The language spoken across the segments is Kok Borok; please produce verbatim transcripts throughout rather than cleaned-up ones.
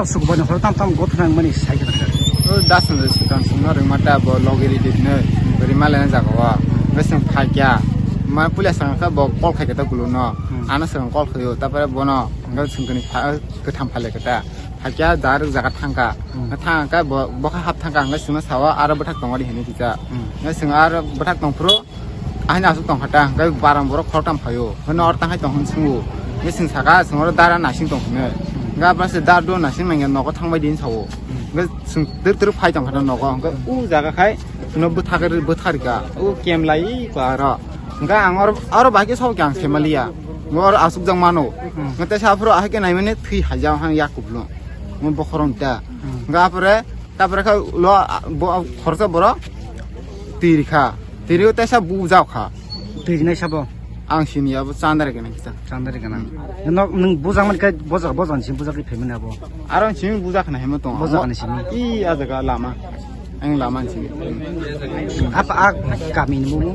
Sukbani horo tam tam gothna mani sai khe. O das na sikang sungno ringma ta bo logiri ditne rima lena jaga wa. Ngasing phakya. Ma puila sangka bo call khai kata guluno. Hmm. Ana sangka call khayo. Tapare bono ngasing kani pha-, katham phale kata. Phakya dar jaga thangka. Hmm. Thangka bo, bokha hap thangka ngasing sawa aro bwthak tongori hini kisa. Hmm. Ngasing aro bwthak tongphuru. Ahini aswk tong kha ta, hwnkhe barang borok khoroktham phaio. Hwno oro tang hai tong hwn swngo. Hwnkhe chwng saka, chwng oro dara nasing tong hwno. Hwnkhe abo se dar do nasing nangya nogo thang bai di sao. Hwnkhe chwng twrwk twrwk phai tong kha ta nogo. Hwnkhe o jaga khai chwngno bwthak bwthar ka. O kem lai ko aro. Hwnkhe ang oro, oro bahai khe sabo khe ang se maliya. Hwnkhe oro aswk jak mano. Hwnkhe teisa aphuru ahai khe naimani thwi haijak hang yak kublo. Hwnkhe bokhorok ta. Hwnkhe apore Tapore khe lo, bo, khoroksa borok twi rikha. Twi rikha teisa bujak kha. Twi rinai sabo? Ang sini abo chandari gwnang kisa. Chandari gwnang. Nok nwng bujak man khe bojak, bojak ni simi bujak khe phaimani abo. Aro simi bujak khna hemo tong. Bojak ni simi. I a jaga lama. Ang lama ni simi. Apa a kami ni mumu?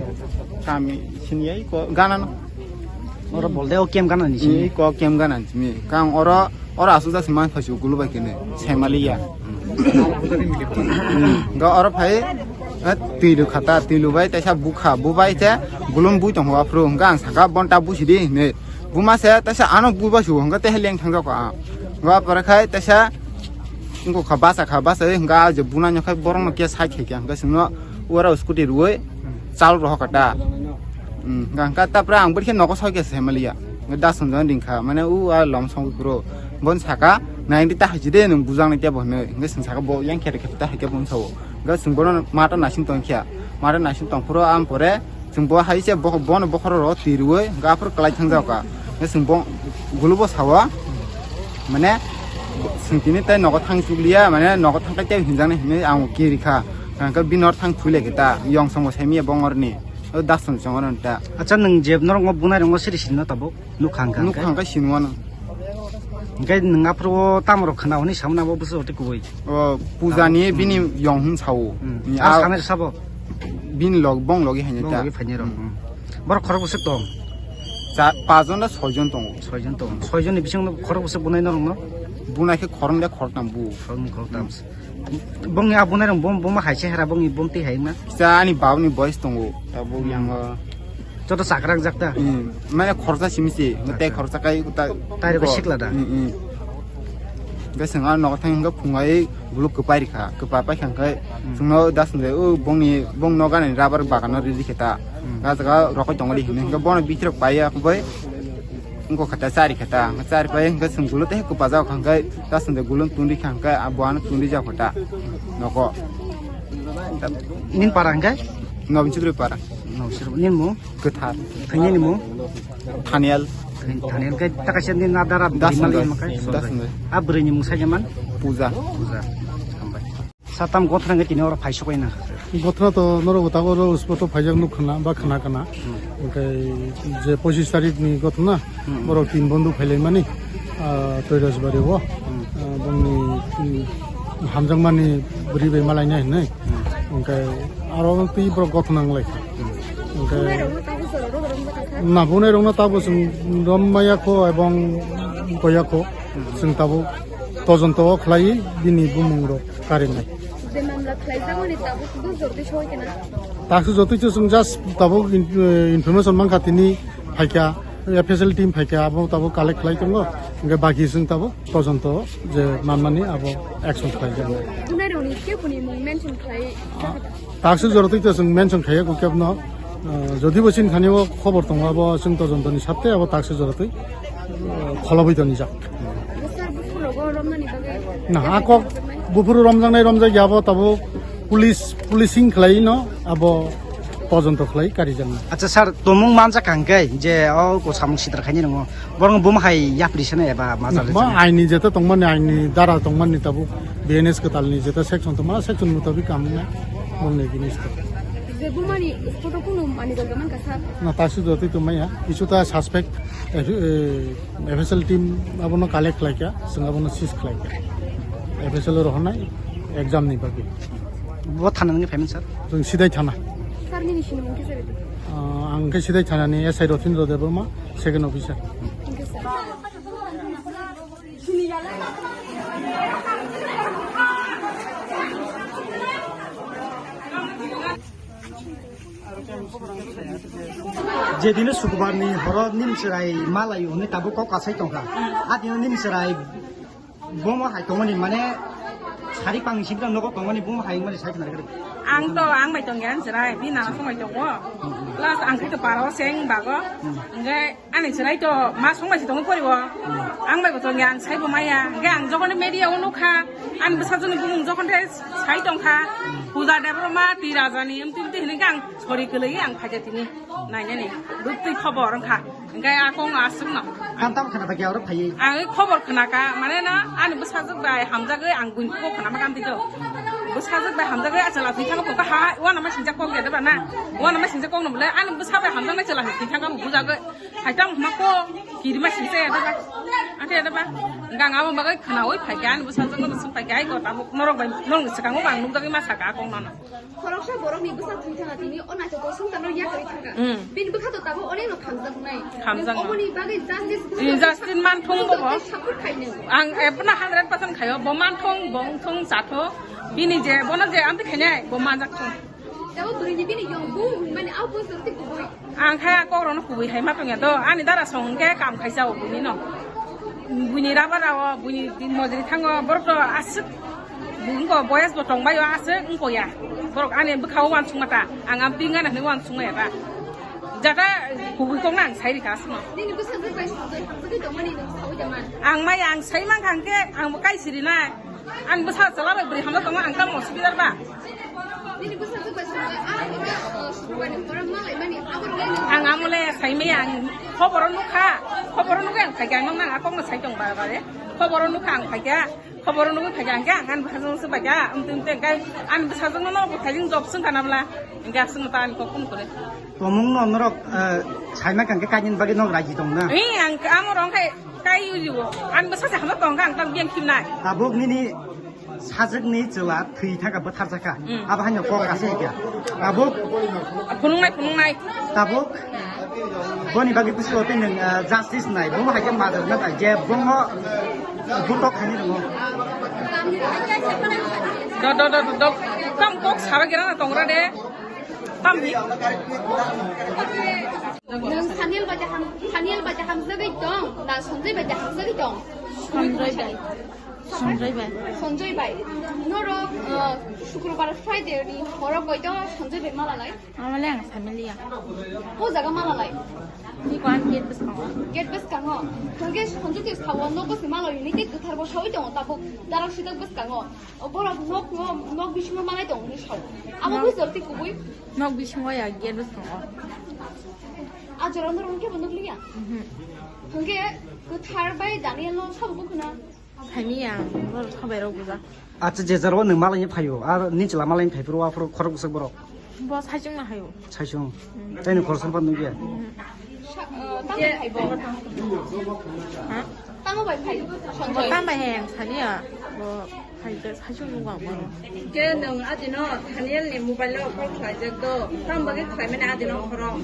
Kami sini ai ko gana no. Oro bolde o kem gana ni simi. I ko kem gana ni simi. Kang oro Oro aswk jak se man phai se gulu bai kene, Semaliya. Ga oro phai, eh, twi lu khata, twi lu bai teisa bukha, bu bai te gulum bui tong hwa phru, hwnkha ang saka bonta busi di, ne. Buma se teisa ano bu bai su, hwnkha te heleng thang jak ang. Ga pore khai teisa, wngkha basa kha, basa, hwnkha je buna nyok khai borok no khe sai khai khe, hwnkha singno oro scooty rui, chal rohor kata. Hmm, hwnkha tapra ang bwrikhe nogo soi khe se maliya. Hwnkha da swngjang ringkha, mane u a lom song bro. Bon saka, "Naidi ta haji de nwng bujang nai tebo," hwnwi. Hwnkhe swng saka bo yang khe khe ta hai khe bon sao. Hwnkhe swng bono mata nasing tong khe. Mata nasing tong phuru am pore swng bo hai se bo-, bono bokhoro ro twi rwi, hwnkhe aphuru kwlai thang jak kha. Hwnkhe swng bo gulubo sao. Mane swng tini tai nogo thang chukliya, mane nogo thang kai tei hinjang nai hinwi ang kiri kha. Hwnkhe bini or thang thwi lai khe ta, yong song bo sai miya bongor ni. O das song song oro ta. Acha, nwng je norok ngo bunai rok ngo siri sini no tabuk? Nuk khang khang Nuk khe? Khang khe sini wano. Hwnkhe nwng aphuru o tamo rok khna hwnwi samna bo bwswk tei kubui? O puja ni bini yong hwn sao. Hmm. Ni Ar a- sanai sabo? Bini log, bong logi haini Bong ta. Logi phaini rok. Hmm. Hmm. Borok khorok bwswk tong? Cha-, pachjon na soijon tongo. Soijon tong. Soijon ni bising no khorok bwswk bunai norok no? Bunai khe khorok de khorok tam bu. Khorok ni khorok tam. Hmm. Bongni abunai rok bom, boma hai se hera bongni bom tei hai ma? Kisa ani bab ni boys tongo. Tabuk Hmm. yango. Joto chakrak jak ta? Hmm. Mane khoroksa simi se, tei Acha. Khoroksa kai ta. Tai rok sikla da? Hmm, hmm. Hwnkhe chwng ano nogo thang hwnkhe phungai guluk kwpai rikha. Kwpa pai khang khe Hmm. chwngno das hwnkhe o bongni, bong nogo ani rubber bagano riri khe ta. Hmm. Ga jaga rokoi tongori hinwi hwnkhe bono bitirok paiya bai. Wngkha khe ta chari khe ta, chari pai hwnkhe chwng gulu tei kwpajak kha hwnkhe ta chwngde gulu tundri kha hwnkhe bo ano tundri jak kha ta nogo. Nin para hwnkhe? Nobin Chudri para. Nobin Chudri, nin mung? Kwthar. Thangya ni mung? Thaniel. Thaniel hwnkhe ta kaisa nin na dara Das bwrwi mali hwnkhe, hwnkhe? Das hwnkhe. A bwrwi ni mung sai man? Puja. Puja. Hambai. Satam gothra hwnkhe tini oro phai sokoi na. Gothra to norok bo tabuk oro spot o phaijak nuk khna ba khna kana. Hmm. Hwnkhe je pochis tarik ni gothna Hmm. borok tin bondhu phailaimani, ah, Toirasbari o. Hmm. Ah, bongni, hmm, hamjakmani bwrwi bai malaina hinwi. Hmm. Hwnkhe aro twi borok gothna wnglai kha. Hmm. Hwnkhe na bunai rokno tabuk chwng rom maya kho ebong goya kho. Hmm. Chwng tabuk tojonto o khlai bini bumung rok karinai. Je mamla khlaijak mani tabuk dujor de soi kena. Taksu jotoi to chwng just tabuk in-, eh, information mankha tini phaikha, F S L team phaikha, abo tabuk collect khlai tongo, hwnkhe baki chwng tabuk tojonto je manmani abo action khlaijak. Bunai rokni keboni mung mention khlai. Taksu jotoi to chwng mention khaiya kho kebno, eh, jodi bo chini thani o khobor tongo abo chwng tojonto ni satte abo taksu jotoi, eh, kholobwi tonijak. Sir, buphuru rogo romnani bagwi Na, a kok buphuru romjaknai romjakya abo tabuk police, policing khlai no abo tojonto khlai karijaknai. Acha sir, tomung manjak hwnkhe je o ko samung sitra khaini rwngo, borok bum hai yapri sene eba majak Ma rijak? Aini jeta tongmani, aini dara tongmani tabuk B N S kwtalni jeta section tongma, section mutabik kamungnai mwngnai jinis to. Je bumani photo kunu mani jagwi mankha sir? Na, taksu jotoi tongmaya, kisu ta suspect, eh, eh, F S L team abono collect khlaikha, chwng abono seize khlaikha. F S L rohornai exam ni bagwi. Bo thana nangni phaimani sir? Chwng Sidai thana. Sir nini sinimung kisa ridi? Ah, ang khe Sidai thana ni S I Rotindra Debbarma, second officer. Thank you, sir. Jedino Sukubarni horo nimchwrai malaio hwnwi tabuk kok kasai tongkha. A dino nimchwrai bomo hai tongmani, mane, sari pang sibra nogo tongmani bomo hai mani sai khna rikha. Ang to, ang bai tongya, ang chwrai, bini nana song bai tongo. Plus ang khe to paro seng bago. Hwnkhe ani chwrai to ma song bai se tongo poribo. Ang bai bo tongya, ang sai bo maya. Hwnkhe ang jokhon media o nukha, ani bwsajwkni bumung jokhon tei sai tongkha, Puja Debbarma, Twi Rajani, emtwi emtwi hinwi khe ang sori kwlwi ang phaikha tini. Nainani, rwktwi khobor wngkha. Hwnkhe a kok no aswkno. Ang tamo khna bagwi oro phaiwi. Ang khobor khnakha, mane na, ani bwsajwk bai hamjagwi ang buini kok khnama kamtwi do. Bwsajwk bai hamjagwi achwla thwi thangkha, ha, uanama singjak kok ya deba na. Uanama singjak kok no bole, ani bwsa bai hamjaknai chwla thwi thangkha bujagwi. Hai tamo hwnma kok, kirima singsa ya deba. Ante ya deba. Hwnkhe ang abo bagwi khnaui phaikha, ani bwsajwk no swng phaikha, hai kok tabuk norok bai, norokni swkango bo ang nukjagwi ma sakha a kok no. Khoroksa borokni bwsa thwi thangkha tini o naithotok swngcharno yakarwi thangkha. Mm. Bini bwkha to tabuk onekno khamjaknai. Khamjaknai. Oboni bagwi justice Injustice manthung bo bo. Support khainai. Ang ebono hundred percent khaio, bo manthung, bo wngthung, chathung. Bini je, bono je amtwi khainai, bo manjak thung. Tabuk bwrwini bini yong bu hwnmani abo bwswk tei kubui. Ang khe a kokrokno kubui hai ma tongya do, ani dara song hwnkhe kam khaisa o buini no. Buini rubber rao, buini mojri thango, borok to aswk wngko, boyes bo tongbaio, aswk wngko ya. Borok ani bwkhao uansukma ta, ang am ping gana hinwi uansukma ya ta. Jata kubui kokno ang sai rikha aswkno. Nini bwsajwk bai songwi hamjagwi tongmani nwng saui da man? Ang maya ang sai mankha hwnkhe ang bo kai sirinai. Ani bwsa chwla bai bwrwi hamjak tongo, ang tamo osubidar ba? Nini bwsajwk bai songwi, ah, nini, ah, Sukubarni horo malaimani, abo rwlaini. Ang amole saimaya, ang khoboro nukha, khoboro nukha ang phaikha, ang nang a kokno sai tong ba bare. Khoboro nukha ang phaikha, khoboro nukha phaikha, ang khe ang ani bwsajwk se phaikha, amtwi amtwi ang khe ani bwsajwk no no bwthaijwng job swngkha na bwla, ang khe aswk no ta ani kok phone kore. Tomung no norok, eh, saima kang khe kainwi bagwi nok raji tong na? Ee, ang amo rong khai kai uli o. Ang bwsa se hamjak tong kha, ang tang biyang khimnai. Tabuk nini sajwkni chwla thwi thangkha, bwtharjakha. Mm. Abo haino kok asai kha. Tabuk phunuknai, phunuknai. Tabuk boni bagwi bwskango tei nwng, eh, justice nai. Bomo hai khe majra na nai je bomo butok khainwi tongo. Do, do, do, do, do. Tam kok sara gira na tongra de. Tam hi. Nwng Saniel bai da ham-, Saniel bai da hamjagwi tong, na Sanjoy bai da hamjagwi tong? Sanjoy bai. Sanjoy bai. Sanjoy bai. Norok, uh, Sukrobar Friday ni horo koito Sanjoy bai mala lai? Amale ang Samilia. O jaga mala lai? Ni ko ang gate bwskango. Gate bwskango. Hwnkhe Sanjoy ke sawo nok bwskango mala lai ni ke kwthar bo sawi tongo tabuk darak sidak bwskango. O borok nok, nok, nok bisingo malai tong hwnwi sao. Abo nok bujor tei kubui? Nok bisingo ya, gate bwskango. A jora norok khe bo nukliya? Mhm. Hwnkhe kwthar bai Daniel no sabo bukhuna? Saimanya, borok sabai rok buja. Acha, je jora o nwng malai phaio, ar ni chwla malai phai phuru, aphuru khorok bwswk borok? Bo saichung no haio. Saichung. Mm. Tei ni khoroksa phan nukya? Mm. Sa-, uh, tamo bai phai bo? Ha? Tamo bai phai? Sanjoy. Tamo bai hai ang sani ya. Bo hai je saichung nung ang bo. Ke nwng adino Daniel ni mobile o call khlaijak do. Tamo bagwi khlaimani adino khorok?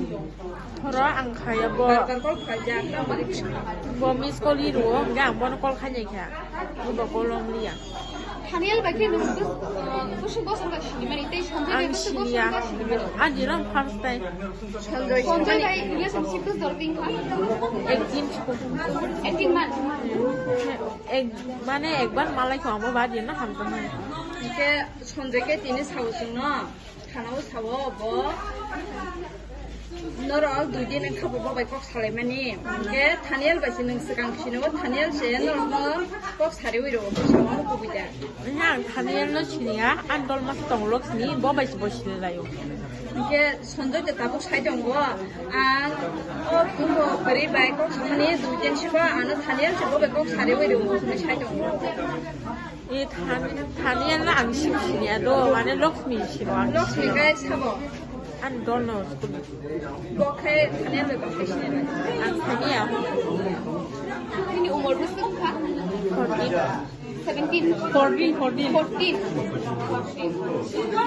Khorok ang khaya bo. Bar bar call khlaijak, tamo bagwi? Bo miss call ri ro, hingke ang bono call khainai kha. Bo call ong liya. Daniel bai khe nwng bwswk bosor bai sinimani tei Sanjoy bai bwswk bosor bai sinimani? Ang siniya. Ani rom first time. Sanjoy bai relationship bwswk dor tin kha? Ek din. Ek din man. Ek, mane ekbar malai ko amo ba din na hamjamani. Hingke Sanjoy ke tini sao chwngno. Thanao sao bo norok dui din wngkha bo, bo bai kok salaimani. Hingke Daniel bai se nwng swkang sino, Daniel se norokno kok sariwi rwo, bwskango kubui da. Nang Daniel no siniya, ang dol mas tong lok sini, bo bai se bo sini laio. Hingke Sanjoy de tabuk sai tongo, ang o phuno kwrwi bai kok samani dui din sibo ano Daniel se bo bai kok sariwi rwo, sai tongo. E Than-, Thania na ang sim sinya do, mane Lakshmi simo ang. Lakshmi kai sabo? Ang dono. Bo khai Thania bai bo khai sini. Ang Thania. Nini umor bwswk kha? Fourteen. Seventeen. Fourteen, fourteen. Fourteen.